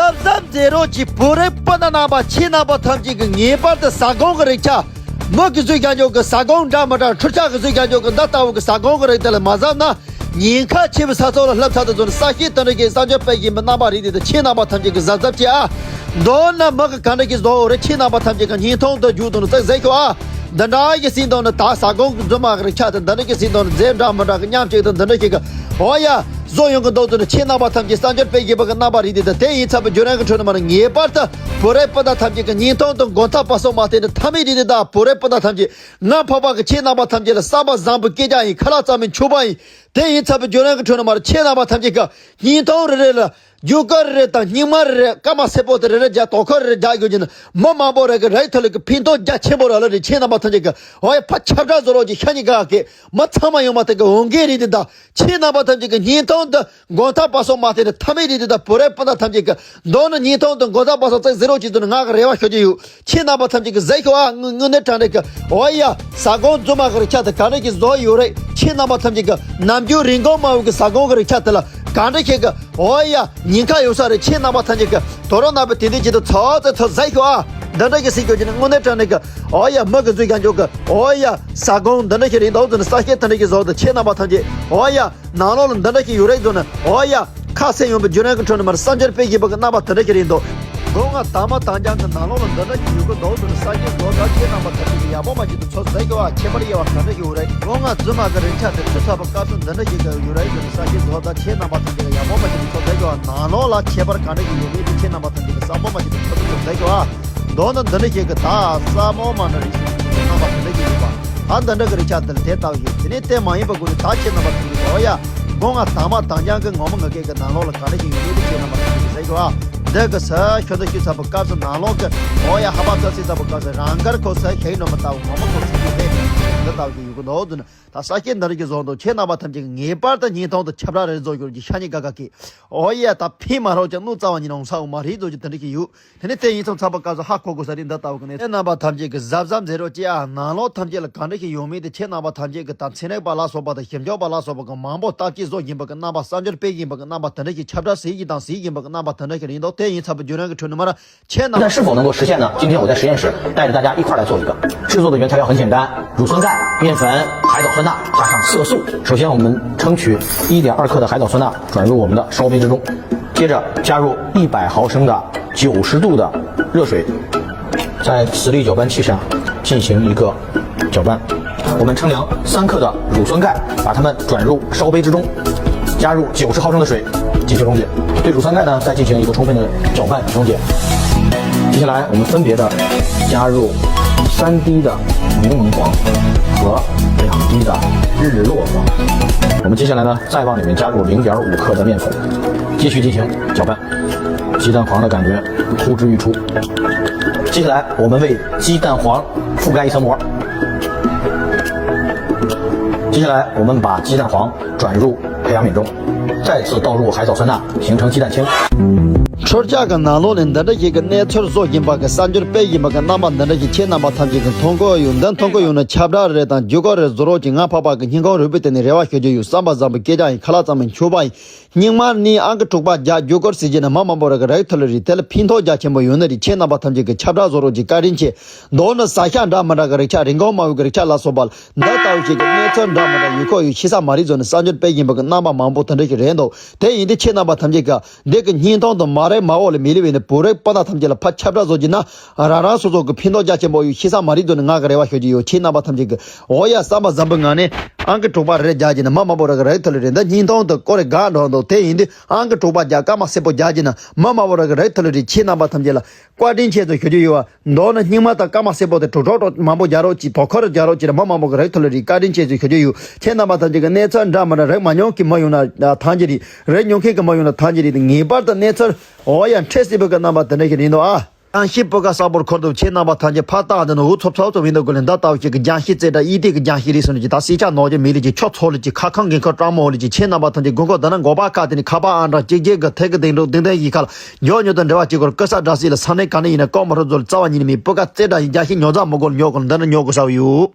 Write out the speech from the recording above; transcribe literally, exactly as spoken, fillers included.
གཟབ་གཟབ་མཛད་རོགས་གྱིས། བོད་རིགས་སྤུན་ཟླ་རྣམ་པ། ཁྱེད་རྣམ་པ་ཐམས་ཅད་ཀྱིས་ངེས་པར་དུ་ཟ་ཁང་གི་རིགས་ཆ། མི་གིས་བཟོས་བཞག་རྒྱུ་གི་ཟ་ཁང་འདྲ་མི་འདྲ། འཕྲུལ་ཆས་ཀྱིས་བཟོས་བཞག་རྒྱུ་གི་འདི་ལྟ་བུ་གི་ཟ་ཁང་གི་རིགས་དེ་ལ་མ་གཟབ་ན། ཉེན་ཁ་ཆེ་བའི་ས་ཕྱོགས་ལ་སླེབས་ཚར་དུས་ཚོད་ནས་གསར་ཤེས་དེ་འདྲ་གི་གསར་འགྱུར་སྤེལ་བཞིན་པའི་རྣམ་པ་རིགས་དེ་དང་། ཁྱེད་རྣམ་པ་ཐམས་ཅད་ཀྱིས་གཟབ་གཟབ་བྱེད་ཨ། མདོར་ན་མི་གིས་ག་འདྲ་གི་བཟོ་འོ་རེད། ཁྱེད་རྣམ་པ་ཐམས་ཅད་ཀྱིས་བརྙན་ཐུང་འདི་མཇུག་ཏུ་ནས་ཙིག་གཟིགས་ཤོག་ཨ། འདི་འདྲ་གི་ཟིན་དོན་ནི་ད་ཟ་ཁང་གི་རྫུན་མ་གི་རིགས་ཆ་དང་། འདི་འདྲ་གི་ཟིན་དོན་ནི་རྫས་འདྲ་མི་འདྲ་གི་མཉམ་གཅིག་དང་། འདི་འདྲ་ཞིག་གི་འོ་ཡ་བཟོ་ཡོང་གི་འདུག་དུས་ནས། ཁྱེད་རྣམ་པ་ཐམས་ཅད་གསར་འགྱུར་སྤེལ་བཞིན་པ་གི་རྣམ་པ་རིགས་དེ་དང་། དེ་ཡིན་ཚར་བའི་བརྒྱུད་རིམ་གྱི་ཁྲོད་ནས་མར་ངེས་པར་དུ་བོད་རིགས་སྤུན་ཟླ་ཐམས་ཅད་ཀྱིས་བརྙན་ཐུང་དང་མགོ་འཐོམ་པ་སོགས་མ་བསྟན་ཏེ། མཐའ་མའི་རིགས་དེ་དང་བོད་རིགས་སྤུན་ཟླ་ཐམས་ཅད། ང་འཕགས་པ་གིས་ཁྱེད་རྣམ་པ་ཐམས་ཅད་ལ་བསམ་པ་བཟང་པོའི་སྐྱེས་སྐྱག་ཡིན། ཁ་ལག་རྩ་མེད་མཆོད་པ་ཡིན། དེ་ཡིན་ཚར་བའི་བརྒྱུད་རིམ་གྱི་ཁྲོད་ནས་མར་ཁྱེད་རྣམ་པ་ཐམས་ཅད་ཀྱིས་བརྙན་ཐུང་རེ་རེ་ལ་རྒྱུ་སྐར་རེ་རེ་དང་། སྙིགས་མ་རེ་རེ། སྐར་མ་སེར་པོ་དེ་རེ་རེ་རྒྱག་དོ་ཁུར་རེ་རེ་རྒྱག་དགོས་ཀྱི་ནི། མི་མང་པོ་རེ་གི་རིགས་ཐོག་ལ་གི་ཕན་ཐོགས་རྒྱ་ཆེན་པོ་རག་ལེ་རེད། ཁྱེད་རྣམ་པ་ཐམས་ཅད་ཀྱིས་འོ་ཡ་ཕར་ཁྱབ་བསྒྲགས་བཟོ་རོགས་གྱིས། ཤ་ཉེ་ག་གི་མི་ཚང་མ་ཡོང་མ་ཐག་གི་འོང་གི་རེད་དེ་དང་། ཁྱེད་རྣམ་པ་ཐམས་ཅད་ཀྱིས་བརྙན་ཐུང་འདི་མགོ་འཐོམ་པ་སོགས་མ་བསྟན་ཏེ། མཐའ་མའི་རིགས་དེ་དང་བོད་རིགས་སྤུན་ཟླ་ཐམས་ཅད་ཀྱིས་མདོར་ན་བརྙན་ཐུང་འདི་མགོ་འཐོམ་པ་སོགས་ཙིག་གཟིགས་རོགས་གྱིས་དུས་ནས་ང་གི་རེ་བ་ཞུ་རྒྱུ་ཡོད། ཁྱེད་རྣམ་པ་ཐམས་ཅད་ཀྱིས་གཟིགས་ཤོག་ཨ། དངོས་དངོས་གནས་དྲང་གནས་ཀྱི་འོ་ཡ་ཟ་ཁང་རྫུན་མ་གི་རིགས་ཆ་དེ་ག་འདྲ་ཞིག་བཟོ་ཡོད་རེད། ཁྱེད་རྣམ་པ་ཐམས་ཅད་ཀྱིས་ནམ་རྒྱུན་རིན་གོང་དམའ་བའི་གི་ཟ་ཁང་གི་རིགས་ཆ་དེ་ལ་ག་འདྲ་ཞིག་གི་འོ་ཡ་ཉེན་ཁ་ཡོད་ས་རེད། ཁྱེད་རྣམ་པ་ཐམས་ཅད་ཀྱིས་དོ་རོགས་གནང་བའི་དེ་འདྲ་ཞིག་ཏུ་ཚོགས་ཚེ་ཚོགས་གཟིགས་ཤོག་ཨ། འདི་འདྲ་ཞིག་གཟིགས་རྒྱུ་བྱས་ནས་དངོས་གནས་དྲང་གནས་ཀྱི་འོ་ཡ་མི་གིས་བཟོས་བཞག་རྒྱུ་གི་འོ་ཡ་ཟ་ཁང་འདི་འདྲ་ཞིག་རེད་འདུག་དུས་ནས། གསར་ཤེས་དེ་འདྲ་ཞིག་བཟོ་དང་། ཁྱེད་རྣམ་པ་ཐམས་ཅད་འོ་ཡ་ནང་ལོགས་ལ་འདི་འདྲ་ཞིག་ཡོད་རེད་དུས་ནས། འོ་ཡ་ཁ་གསལ་ཡོང་བའི་བརྒྱུད་རིམ་གྱི་ཁྲོད་ནས་མར་གསར་འགྱུར་སྤེལ་བཞིན་པ་གི་རྣམ་པ་དེ་འདྲ་ཞིག་རེད་འདུག་སྒོ་ང་དང་མ་དང་རྐྱང་གི་ནང་ལོགས་ལ་འདི་འདྲ་ཞིག་ཡོད་ཀྱི་འདུག་དུས་ནས། གསར་འགྱུར་བཟོ་དང་། ཁྱེད་རྣམ་པ་ཐམས་ཅད་ཀྱིས་ཡག་པོ་མ་བྱེད་དུ་ཚོ་ཟེར་གི་བ། ཁྱད་པར་ཡོད་བ་ག་འདྲ་ཞིག་ཡོད་རེད། སྒོ་ང་རྫུན་མ་གི་རིགས་ཆ་དེ་ཚུད་ཚར་བའི་སྐབས་སུ་འདི་འདྲ་ཞིག་གི་ཡོད་རེད་དུས་ནས། གསར་འགྱུར་བཟོ་དང་། ཁྱེད་རྣམ་པ་ཐམས་ཅད་ཀྱིས་ཡག་པོ་མ་བྱེད་དུ་ཚོ་ཟེར་གི་བ། ནང་ལོགས་ལ་ཁྱད་པར་ག་འདྲ་ཞིག་ཡོད་མེད་དེ་ཁྱེད་རྣམ་པ་ཐམས་ཅད་ཀྱིས་གསལ་པོ་མ་བྱེད་དུ་ཚོ་ཟེར་གི་བ། མདོར་ན་འདི་འདྲ་ཞིག་གི་ད་སྲ་མོ་མ་ན་རིགས་ཤིག་རྣམ་པ་དེ་འདྲ་ཞིག་ཡོད་པ། ད་འདི་འདྲ་གི་རིགས་ཆ་དེ་ལ་དེ་ལྟ་བུ་ཞིག་དེ་ནས་དེ་མ་ཡིན་པ་ཀུན་ནས་ད་ཁྱེད་རྣམ་པ་ཐམས་ཅད་ཀྱིས་འོ་ཡ་སྒོ་ང་དང་མ་དང་རྐྱང་གི་ངོ་མ་ངོ་སྐད་ཀྱི་ནང་ལོགས་ལ་ག་འདྲ་ཞིག་ཡོད་མེད་དེ་ཁྱེད་རྣམ་པ་ཐམས་ཅད་ཀྱིས་གཟིགས་ཤོག་ཨ། འདི་གི་ས་ཁྱོད་ཚོ་ཞུ་ཚར་བའི་སྐབས་སུ་ནང་ལོགས་ཀྱི་འོ་ཡ་ཧ་པ་ཚ་སི་ཚར་བའི་སྐབས་སུ་རང་དགར་ཁོ་ས་ཞིག་ནོར་མ་ལྟ་བུ་ངོ་མ་ཁོ་ས་ཞིག་དེ་འདི་ལྟ་བུ་ཞིག་ཡོད་ཀྱི་འདུག་དུས་ནས། ད་གསར་ཤེས་འདི་རིགས་ཀྱི་བཟོ་འདུག་ཁྱེད་རྣམ་པ་ཐམས་ཅད་ཀྱིས་ངེས་པར་དུ་བརྙན་ཐུང་དང་ཁྱབ་བསྒྲགས་རེ་བཟོ་རྒྱུར་གྱི་ཤ་ཉེ་ག་ག་གི་འོ་ཡ་ད་ཕན་མ་རོགས་ཀྱང་གནོད་རྩ་བ་ཉིད་ནས་འོང་ས་འོང་མ་རེད་བཟོ་རྒྱུ་དེ་འདྲ་ཞིག་ཡོད། དེ་ནས་དེ་ཡིན་ཙང་ཚགས་པ་སྐབས་སུ་ཧ་གོ་དགོས་ས་རེད། འདི་ལྟ་བུ་གི་གནས་ཚུལ་རྣམ་པ་ཐམས་ཅད་ཀྱིས་གཟབ་གཟབ་མཛད་རོགས་གྱིས་ཨ། ནང་ལོགས་ཐམས་ཅད་ལ་ག་འདྲ་ཞིག་ཡོད་མེད་དེ་ཁྱེད་རྣམ་པ་ཐམས་ཅད་ཀྱིས་དང་། ཚན་རིག་པ་ལ་སོགས་པ་དང་། ཞིབ་འཇུག་པ་ལ་སོགས་པ་གིས་མང་པོ་བརྟག་དཔྱད་བཟོ་བཞིན་པ་གི་རྣམ་པ། གསར་འགྱུར་སྤེལ་བཞིན་པ་གི་རྣམ་པ་དེ་འདྲ་ཞིག་ཁྱབ་བསྒྲགས་བྱེད་ཀྱི་དང་གཟིགས་བཞིན་པ་གི་རྣམ་པ་དེ་འདྲ་ཞིག་རེད་འདུག་དེ་ཡིན་ཙང་བརྒྱུད་རིམ་གྱི་ཁྲོད་ནས་མར་ཁྱེད་རྣམ། 但是否能够实现呢？今天我在实验室带着大家一块儿来做一个制作的原材料很简单，乳酸钙、面粉、海藻酸钠，加上色素。首先我们称取一点二克的海藻酸钠转入我们的烧杯之中，接着加入一百毫升的九十度的热水，在磁力搅拌器上进行一个搅拌。我们称量三克的乳酸钙，把它们转入烧杯之中，加入九十毫升的水进行溶解。对乳酸钙呢，再进行一个充分的搅拌溶解。接下来，我们分别的加入三滴的柠檬黄和两滴的日落黄。我们接下来呢，再往里面加入零点五克的面粉，继续进行搅拌。鸡蛋黄的感觉呼之欲出。接下来，我们为鸡蛋黄覆盖一层膜。接下来，我们把鸡蛋黄转入培养皿中，再次倒入海藻酸钠，形成鸡蛋清。 འཕྲུལ་ཆས་ཀྱི་ནང་ལོགས་ནས་འདི་འདྲ་ཞིག་གི་གནས་ཚུལ་བཟོ་བཞིན་པ་གི་གསར་འགྱུར་སྤེལ་བཞིན་པ་གི་རྣམ་པ་འདི་འདྲ་ཞིག་ཁྱེད་རྣམ་པ་ཐམས་ཅད་ཀྱིས་མཐོང་གི་ཡོད། འདི་མཐོང་གི་ཡོད་ན་ཁྱབ་བསྒྲགས་རེ་དང་བརྒྱུད་སྐུར་རེ་བཟོ་རོགས་གྱིས། ང་འཕགས་པ་གིས་སྙིང་ཁོང་རུས་པའི་གཏིང་ནས་རེ་བ་ཞུ་རྒྱུ་ཡོད། བསམ་པ་བཟང་པོའི་སྐྱེས་སྐྱག་ཡིན། ཁ་ལག་རྩ་མེད་མཆོད་པ་ཡིན། སྙིགས་མ་ནི་ཨང་ཀི་དྲུག་པ་རྒྱག་བརྒྱུད་སྐུར་ཟེར་གྱི་ན་མི་མང་པོ་རེ་གི་རེག་ཐུབ་ལེ་རེད། དེ་ལ་ཕན་ཐོགས་རྒྱ་ཆེན་པོ་ཡོད་ནི་རེད། ཁྱེད་རྣམ་པ་ཐམས་ཅད་ཀྱིས་ཁྱབ་བསྒྲགས་བཟོ་རོགས་གྱིས། བཀའ་དྲིན་ཆེ། མདོར་ན་ཟ་ཤ་འདྲ་མི་འདྲ་གི་རིགས་ཆ། རིན་གོང་དམའ་བའི་གི་རིགས་ཆ་ལ་སོགས་པ་འདི་ལྟ་བུ་ཞིག་གི་གནས་ཚུལ་འདྲ་མི་འདྲ་ཡོད་ཁོ་ཡོད་ཤེས་ས་མ་རེད་བཟོ་ནས་གསར་འགྱུར་སྤེལ་བཞིན་པ་གི་རྣམ་པ་མང་པོ་དེ་འདྲ་ཞིག་རེད་འདུག་དེ་ཡིན་དུས་ཁྱེད་རྣམ་པ་ཐམས་ཅད་ཀྱིས་འདི་གི་བརྙན་ཐུང་དང་མ་རེད་མ་འོག་ལ་མི་ལུས་པའི་ནི་བོད་རིགས་སྤུན་ཟླ་ཐམས་ཅད་ལ་ཕར་ཁྱབ་བསྒྲགས་བཟོ་རྒྱུ་ན་རང་རང་སོ་སོ་གི་ཕན་ཐོགས་རྒྱ་ཆེན་པོ་ཡོད་ཤེས་ས་མ་རེད་བཟོ་ནས་ང་གི་རེ་བ་ཞུ་རྒྱུ་ཡོད། ཁྱེད་རྣམ་པ་ཐམས་ཅད་ཀྱིས་འོ་ཡ་བསམ་པ་བཟང་པོའི་ངང་ནས་ཨང་ཀི་དྲུག་པ་རེ་རྒྱག་གྱི་ན་མི་མང་པོ་རེ་གི་རེག་ཐུབ་ལེ་རེད། འདི་བརྙན་ཐུང་དང་སྐོར་རེ་དགའ་འགྲོ་འདུག་དེ་ཡིན་དུས་ཨང་ཀི་དྲུག་པ་རྒྱག་སྐར་མ་སེར་པོ་རྒྱག་གྱི་ན་མི་མང་པོ་རེ་གི་རེག་ཐུབ་ལེ་རེད། ཁྱེད་རྣམ་པ་ཐམས་ཅད་ལ་བཀའ་དྲིན་ཆེ་ཟེར་ཞུ་རྒྱུ་ཡོད་བ། མདོར་ན་སྙིགས་མ་དང་སྐར་མ་སེར་པོ་དེ་དྲུག་དྲུག་དྲུག་མང་པོ་རྒྱག་རོགས་གྱིས། དོ་ཁུར་རྒྱག་རོགས་གྱིས། མི་མང་པོ་གི་རེག་ཐུབ་ལེ་རེད། བཀའ་དྲིན་ཆེ་ཟེར་ཞུ་རྒྱུ་ཡོད། ཁྱེད་རྣམ་པ་ཐམས་ཅད་ཀྱིས་གནས་ཚུལ་འདྲ་མི་འདྲ་རེག་མ་མྱོང་གི་མི་ཡོང་ན་ཐང་གི་རེད། རེག་མྱོང་མཁན་གྱི་མི་ཡོང་ན་ཐང་གི་རེད། ངེས་པར་དུ་གནས་ཚུལ་འོ་ཡ་འཕྲོད་སྲིད་པའི་གི་རྣམ་པ་དེ་འདྲ་ཞིག་རེད་འདུག་ཨ། རྒྱང་ཤེལ་སྤུས་ཀ་གསལ་པོར་འཁུར་འདུག་ཁྱེད་རྣམ་པ་ཐམས་ཅད་ཕར་ལྟ་འདི་ནི་འུ་ཚོ་ཚོ་ཚོ་མི་འདུག་གོ་ལེ། འདི་ལྟ་བུ་ཞིག་གི་རྒྱང་ཤེལ་རྩེ་དྲ་ཨི་ཏི་གི་རྒྱང་ཤེལ་རེད་ཟེར་ནས་ཀྱི་ད་སེ་ཆ་ནོར་གྱི་མི་ལི་ཀྱི་ཁྱོད་ཚོ་ལི་ཀྱི་ཁ་ཁང་གི་ཁ་ཀྲང་མོ་ལི་ཀྱི་ཁྱེད་རྣམ་པ་ཐམས་ཅད་དགོས་མཁོ་འདི་ན་མགོ་པ་ཁ་དེ་ནས་ཁ་པ་ཨང་གྲངས་གཅིག་བརྒྱད་གི་ཐད་ཀྱི་སྡིངས་འགྲོ་སྡིངས་ལྡན་ཡིན་ཁ་ལ་མགྱོགས་མྱུར་དུ་འབྲེལ་བ་བྱེད་དགོས། སྐུ་ཚབ་བཀྲ་ཤིས་ལ་ས་གནས་ག་ནས་ཡིན་ན་ཀོ་མ་རུ་ཛོལ་རྩ་བ་ཉིད་ནས་མེད། སྤུས་ཀ་རྩེ་དྲ་ཡི་རྒྱང་ཤེལ་ཉོ་ཚར་མི་དགོས་ལ་ཉོ་དགོས་ལ་འདི་ན་ཉོ་དགོས་ས་ཡོད།